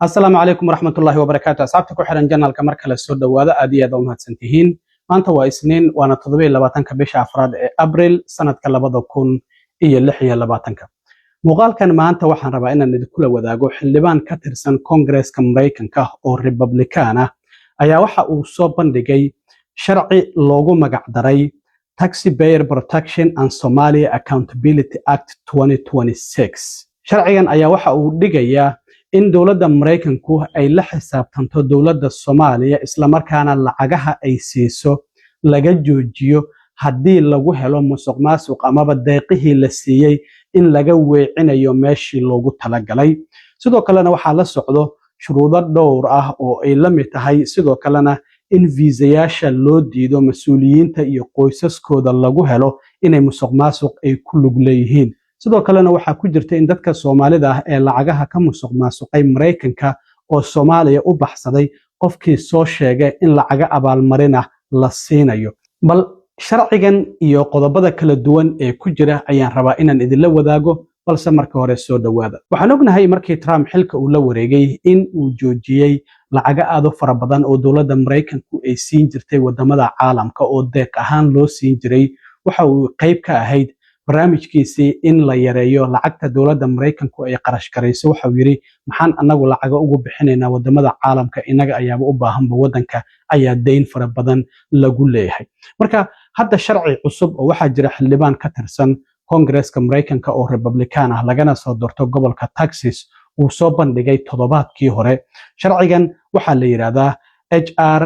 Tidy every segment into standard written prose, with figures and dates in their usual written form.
Asalaamu calaykum waraxmatullaahi wabarakaatu. Asxaabta ku xiran channelka, mar kale soo dhowaada. Aad iyo aad u mahadsantihiin. Maanta waa Isniin, waana 27-ka bisha afraad ee Abril, sanadka 2026-ka. Muuqaalkan maanta waxaan rabaa inaan idinkula wadaago xildhibaan ka tirsan Koongareeska Maraykanka oo Republikaan ah ayaa waxa uu soo bandhigay sharci loogu magacdaray Taxpayer Protection and Somalia Accountability Act 2026. Sharcigan ayaa waxa uu dhigayaa in dowladda Maraykanku ay la xisaabtanto dowladda Soomaaliya, islamarkaana lacagaha ay siiso laga joojiyo haddii lagu helo musuq maasuq amaba deeqihii la siiyey in laga weecinayo meeshii loogu talagalay. Sidoo kalena waxaa la socdo shuruudo dhowr ah oo ay la mid tahay sidoo kalena in viisayaasha loo diido mas-uuliyiinta iyo qoysaskooda lagu helo inay musuq maasuq ay ku lug leeyihiin. Sidoo kalena waxaa ku jirta in dadka Soomaalida ah ee lacagaha ka musuq maasuqay Maraykanka oo Soomaaliya u baxsaday, qofkii soo sheegay in lacaga abaalmarin ah la siinayo. Bal sharcigan iyo qodobada kala duwan ee ku jira ayaan rabaa inaan idinla wadaago, balse marka hore soo dhowaada. Waxaan ognahay markii Trump xilka uu la wareegay in uu joojiyey lacago aad u fara badan oo dowladda Maraykanku ay siin jirtay wadamada caalamka oo deeq ahaan loo siin jiray. Waxa uu qayb ka ahayd barnaamijkiisii in la yareeyo lacagta dowladda Maraykanku ay qarash garayso. Waxa uu yidhi: "Maxaan anagu lacago ugu bixinaynaa wadamada caalamka? Inaga ayaaba u baahanba, waddanka ayaa dayn fara badan lagu leeyahay." Marka hadda sharci cusub oo waxaa jira xildhibaan ka tirsan Koongareeska Maraykanka oo Republikaan ah, lagana soo doorto gobolka Texas, uu soo bandhigay toddobaadkii hore. Sharcigan waxaa la yidhaahdaa HR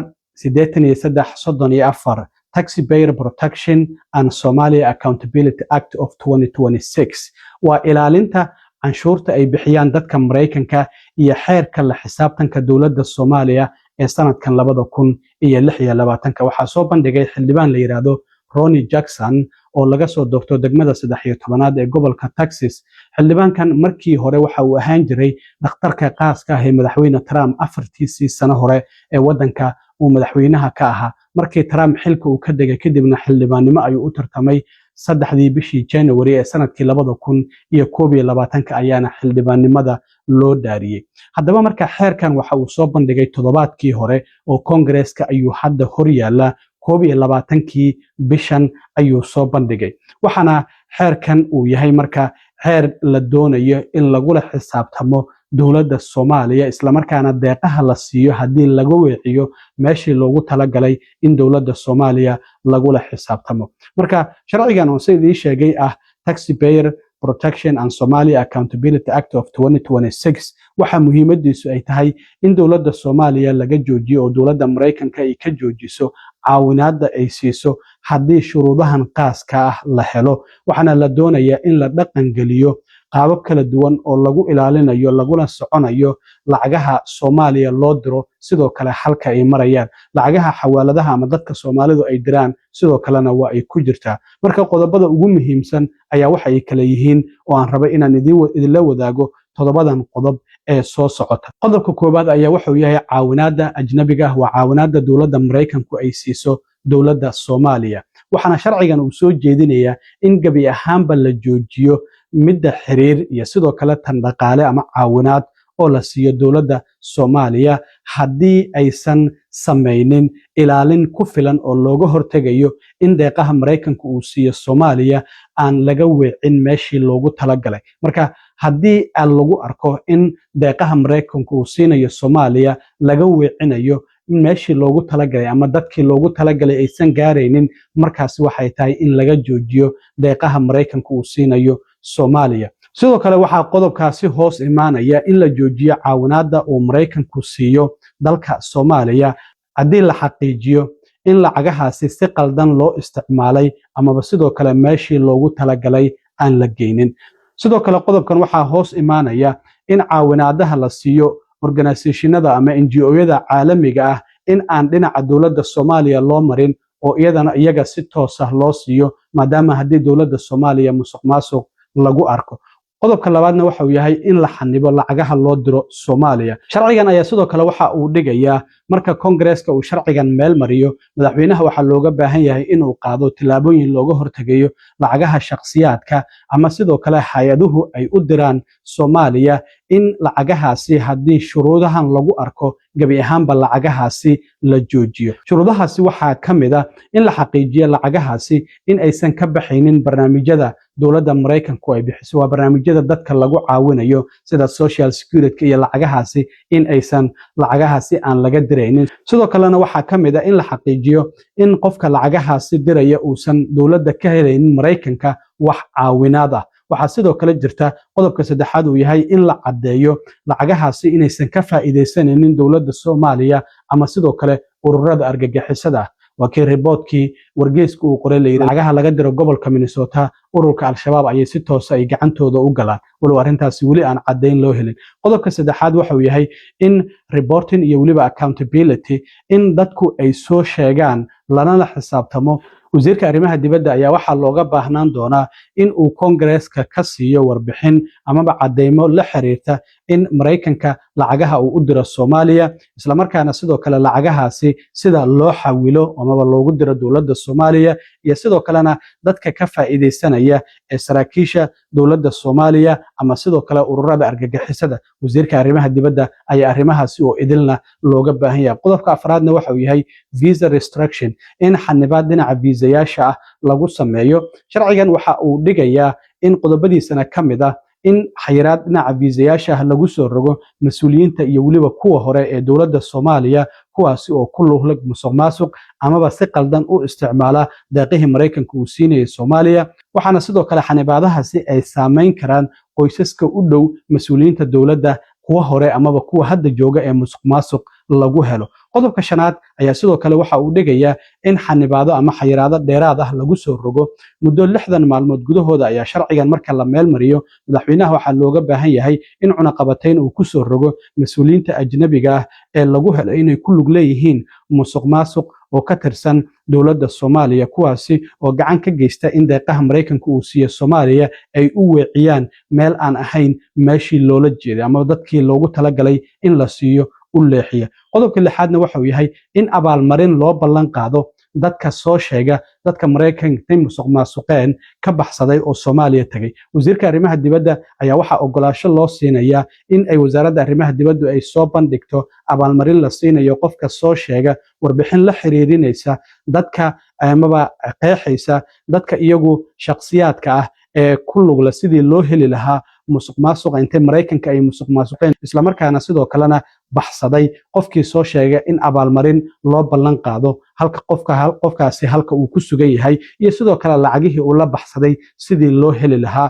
8334, Taxpayer Protection and Somalia Accountability Act of 2026. Waa ilaalinta canshuurta ay bixiyaan dadka Maraykanka iyo xeerka la xisaabtanka dowladda Soomaaliya ee sanadkan 2026-ka. Waxaa soo bandhigay xildhibaan la yidhaahdo Ronny Jackson oo laga soo doorto degmada 13aad ee gobolka Texas. Xildhibaankan markii hore waxa uu ahaan jiray dhakhtarka qaaska ah ee madaxweyne Trump afartiisii sano hore ee waddanka uu madaxweynaha ka ahaa. Markii Trump xilka uu ka degay kadibna xildhibaannimo ayuu u tartamay. 3dii bishii January ee sanadkii 2021-ka ayaana xildhibaannimada loo dhaariyey. Haddaba marka xeerkan waxa uu soo bandhigay toddobaadkii hore oo Koongareeska ayuu hadda hor yaallaa. 21-kii bishan ayuu soo bandhigay. Waxaana xeerkan uu yahay marka xeer la doonayo in lagula xisaabtamo dowladda Soomaaliya, islamarkaana deeqaha la siiyo haddii laga weeciyo meeshii loogu talagalay in dowladda Soomaaliya lagula xisaabtamo. Marka sharcigan oo sida idii sheegay ah Taxpayer Protection and Somalia Accountability Act of 2026, waxaa muhiimadiisu ay tahay in dowladda Soomaaliya laga joojiyo oo dowladda Maraykanka ay ka joojiso caawinaadda ay siiso haddii shuruudahan qaaska ah la helo. Waxaana la doonayaa in la dhaqan geliyo qaabab kala duwan oo lagu ilaalinayo laguna soconayo lacagaha Soomaaliya loo diro, sidoo kale halka ay marayaan lacagaha xawaaladaha ama dadka Soomaalidu ay diraan, sidoo kalena waa ay ku jirtaa. Marka qodobada ugu muhiimsan ayaa waxa ay kala yihiin oo aan rabay inaan idinla wadaago toddobadan qodob ee soo socota. Qodobka koowaad ayaa wuxuu yahay caawinaadda ajnabiga ah, waa caawinaadda dowladda Maraykanku ay siiso dowladda Soomaaliya. Waxaana sharcigan uu soo jeedinayaa in gebi ahaanba la joojiyo midda xiriir iyo sidoo kale tan dhaqaale ama caawinaad oo la siiyo dowladda Soomaaliya haddii aysan samaynin ilaalin ku filan oo looga hortegayo in deeqaha Maraykanka uu siiyo Soomaaliya aan laga weecin meeshii loogu talagalay. Marka haddii lagu arko in deeqaha Maraykanka uu siinayo Soomaaliya laga weecinayo in meeshii loogu talagalay ama dadkii loogu talagalay aysan gaaraynin, markaasi waxay tahay in laga joojiyo deeqaha Maraykanka uu siinayo Soomaaliya. Sidoo kale waxaa qodobkaasi hoos imaanaya in la joojiyo caawinaadda uu Maraykanku siiyo dalka Soomaaliya haddii la xaqiijiyo in lacagahaasi si qaldan loo isticmaalay amaba sidoo kale meeshii loogu talagalay aan la geynin. Sidoo kale qodobkan waxaa hoos imaanaya in caawinaadaha la siiyo organisationada ama NGO-yada caalamiga ah in aan dhinaca dowladda Soomaaliya loo marin oo iyadana iyaga si toos ah loo siiyo, maadaama haddii dowladda Soomaaliya musuq maasuq lagu arko. Qodobka labaadna waxa uu yahay in la xanibo lacagaha loo diro Soomaaliya. Sharcigan ayaa sidoo kale waxa uu dhigayaa, marka Kongareeska uu sharcigan meel mariyo, madaxweynaha waxaa looga baahan yahay inuu qaado tillaabooyin looga hortegayo lacagaha shakhsiyaadka ama sidoo kale hay'aduhu ay u diraan Soomaaliya, in lacagahaasi haddii shuruudahan lagu arko, gebi ahaanba lacagahaasi la joojiyo. Shuruudahaasi waxaa ka mid ah in la xaqiijiyo lacagahaasi in aysan ka baxaynin barnaamijyada dowladda Maraykanku ay bixiso, waa barnaamijyada dadka lagu caawinayo sida Social Security iyo lacagahaasi, in aysan lacagahaasi aan laga diraynin. Sidoo kalena waxaa ka mid ah in la xaqiijiyo in qofka lacagahaasi diraya uusan dowladda ka helaynin Maraykanka wax caawinaad ah. Waxaa sidoo kale jirta qodobka saddexaad uu yahay in la caddeeyo lacagahaasi inaysan ka faa'iidaysanaynin dowladda Soomaaliya ama sidoo kale ururada argagixisada ah. Waa kii reportkii wargeysku uu qoray layidhi lacagaha laga diro gobolka Minnesota ururka Al-Shabaab ayay si toosa ay gacantooda u galaan, walow arrintaasi weli aan caddayn loo helin. Qodobka saddexaad waxa uu yahay in reporting iyo weliba accountability, in dadku ay soo sheegaan lanala xisaabtamo. Wasiirka arrimaha dibadda ayaa waxaa looga baahnaan doonaa in uu Kongareeska ka siiyo warbixin amaba caddeymo la xiriirta in Maraykanka lacagaha uu u diro Soomaaliya, islamarkaana sidoo kale lacagahaasi sida loo xawilo amaba loogu diro dowladda Soomaaliya, iyo sidoo kalena dadka ka faa'iidaysanaya ee saraakiisha dowladda Soomaaliya ama sidoo kale ururada argagixisada. Wasiirka arrimaha dibadda ayaa arrimahaasi oo idilna looga baahan yahay. Qodobka afraadna waxa uu yahay visa restriction, in xanibaad dhinaca viisayaasha ah lagu sameeyo. Sharcigan waxa uu dhigayaa in qodobadiisana ka mid ah in xayiraad dhinaca viisayaasha ah lagu soo rogo mas'uuliyiinta iyo weliba kuwa hore ee dowladda Soomaaliya, kuwaasi oo ku lug leh musuq maasuq amaba si qaldan u isticmaala deeqihii Maraykanka uu siinayay Soomaaliya. Waxaana sidoo kale xanibaadahaasi ay saameyn karaan qoysaska u dhow mas'uuliyiinta dowladda, kuwa hore amaba kuwa hadda jooga ee musuq maasuq lagu helo. Qodobka shanaad ayaa sidoo kale waxa uu dhigayaa in xanibaado ama xayiraado dheeraad ah lagu soo rogo muddo 60 maalmood gudahooda. Ayaa sharcigan marka la meel mariyo, madaxweynaha waxaa looga baahan yahay in cunaqabatayn uu ku soo rogo mas'uuliyiinta ajnabiga ah ee lagu helo inay ku lug leeyihiin musuq maasuq oo ka tirsan dowladda Soomaaliya, kuwaasi oo gacan ka geysta in deeqaha Maraykanka uu siiyo Soomaaliya ay u weeciyaan meel aan ahayn meeshii loola jeeday ama dadkii loogu talagalay in la siiyo u leexiya. Qodobka lixaadna waxa uu yahay in abaalmarin loo ballan qaado dadka soo sheega dadka Maraykanka musuq maasuqeen ka baxsaday oo Soomaaliya tegay. Wasiirka arrimaha dibadda ayaa waxaa ogolaasho loo siinayaa in ay wasaaradda arrimaha dibaddu ay soo bandhigto abaalmarin la siinayo qofka soo sheega warbixin la xiriirinaysa dadka amaba qeexaysa dadka iyagu shakhsiyaadka ah ee ku lugla sidii loo heli lahaa musuq maasuqa intay Maraykanka ay musuq maasuqeen, islamarkaana sidoo kalena baxsaday. Qofkii soo sheega in abaalmarin loo ballan qaado, halka qofka qofkaasi halka uu ku sugan yahay iyo sidoo kale lacagihii uu la baxsaday sidii loo heli lahaa.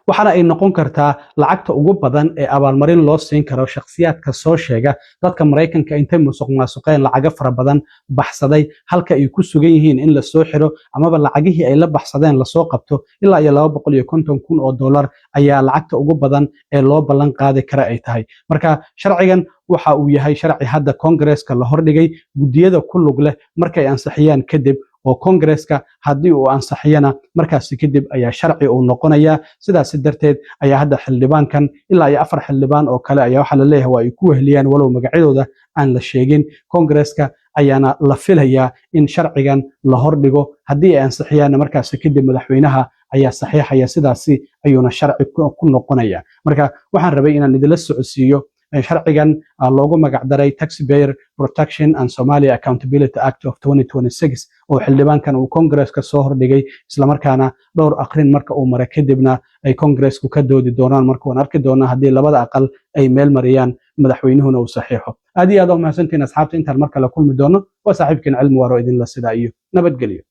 Waxaana ay noqon kartaa lacagta ugu badan ee abaalmarin loo siin karo shakhsiyaadka soo sheega dadka Maraykanka intay musuq maasuqeen lacago fara badan baxsaday, halka ay ku sugan yihiin in lasoo xiro amaba lacagihii ay la baxsadeen lasoo qabto, ilaa iyo $250,000 ayaa lacagta ugu badan ee loo ballan qaadi kara ay tahay. Marka sharcigan waxa uu yahay sharci hadda Kongareeska la hordhigay. Guddiyada ku lug leh markay ansixiyaan kadib oo Kongareeska haddii uu ansixiyana, markaasi kadib ayaa sharci uu noqonayaa. Sidaasi darteed ayaa hadda xildhibaankan ilaa iyo afar xildhibaan oo kale ayaa waxaa la leeyahay waa ay ku weheliyaan, walow magacyadooda aan la sheegin. Kongareeska ayaana la filayaa in sharcigan la hordhigo. Haddii ay ansixiyaanna, markaasi kadib madaxweynaha ayaa saxiixaya, sidaasi ayuuna sharci ku noqonaya. Marka waxaan rabay inaan idinla socodsiiyo sharcigan loogu magacdaray Taxpayer Protection and Somalia Accountability Act of 2026 oo xildhibaankan uu Kongareeska soo hordhigay, islamarkaana dhowr aqrin marka uu mara kadibna ay Kongareesku ka doodi doonaan. Marka waan arki doonaa haddii labada aqal ay meel mariyaan, madaxweynuhuna uu saxiixo. Aad iyo aad u mahadsantihiin, asxaabta. Intaan mar kale kulmi doono, waa saaxiibkiin Cilmi Waaro idinla sidaa iyo nabadgelyo.